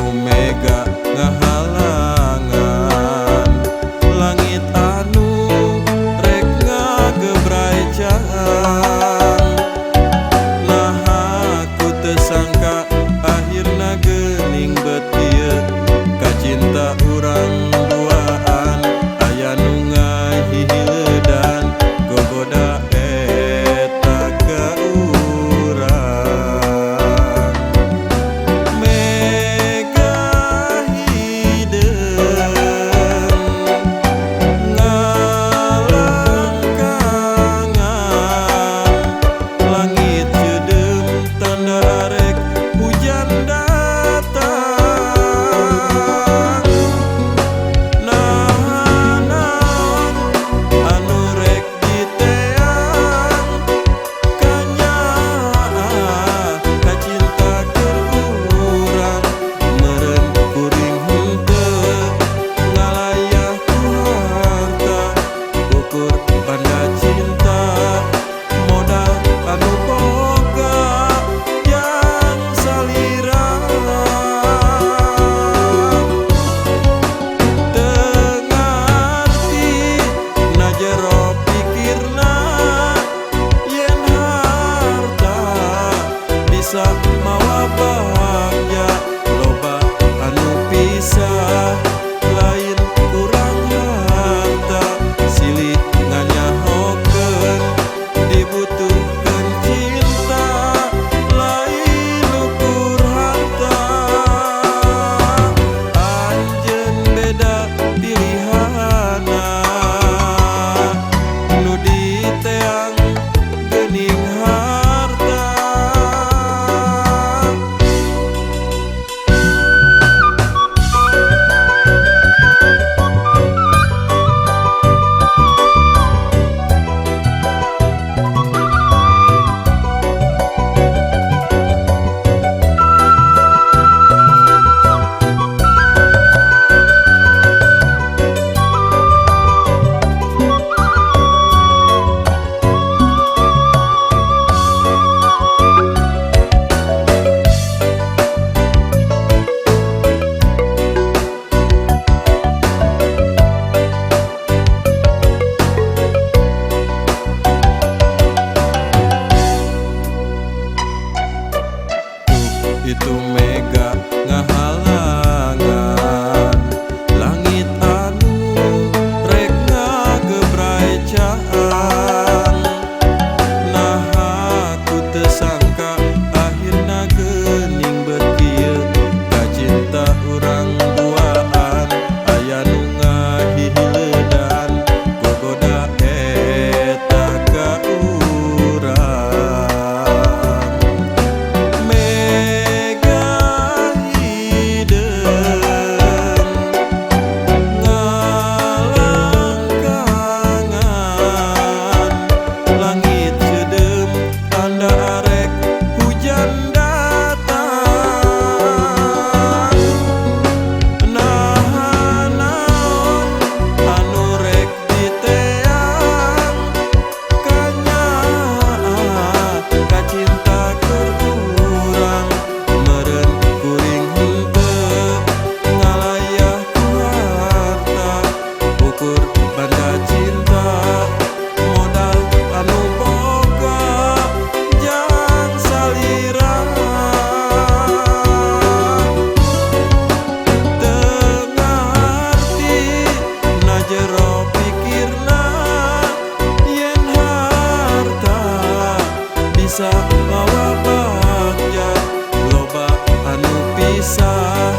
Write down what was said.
Mega ngahalangan langit anu rek ngagebrai caang. Nah aku teu sangka akhirna geuning bet ieu kacinta urang duaan aya nu ngahihileudan gogoda eta ka urang. Mega hideung ngalangkangan langit ceudeum tanda arek hujan datang. Nah naon anu rek diteang kanyaah kacinta keur urang meureun kuring henteu ngalayah ku harta ukur banda cinta modal anu boga jang salira. Teu ngarti na jero pikirna yen harta bisa mawa bagja loba anu pisah lain kurang harta silih nganyahokeun dibutuhkeun cinta lain ukur harta. Anjeun beda pilihanna nu diteang geuning harta. Itu mega ngahalangan langit anu rek ngagebrai caang. Nah aku teu sangka akhirna geuning bet kieu kacinta urang duaan aya nu ngahihileudan gogoda eta ka urang. Mega hideung ngalangkangan langit ceudeum tanda arek hujan datang. Nah naon anu rek diteang kanyaah kacinta keur urang meureun kuring henteu ngalayah ku harta ukur banda cinta modal anu boga jang salira. Teu ngarti na jero pikirna yen harta bisa mawa bagja loba anu pisah.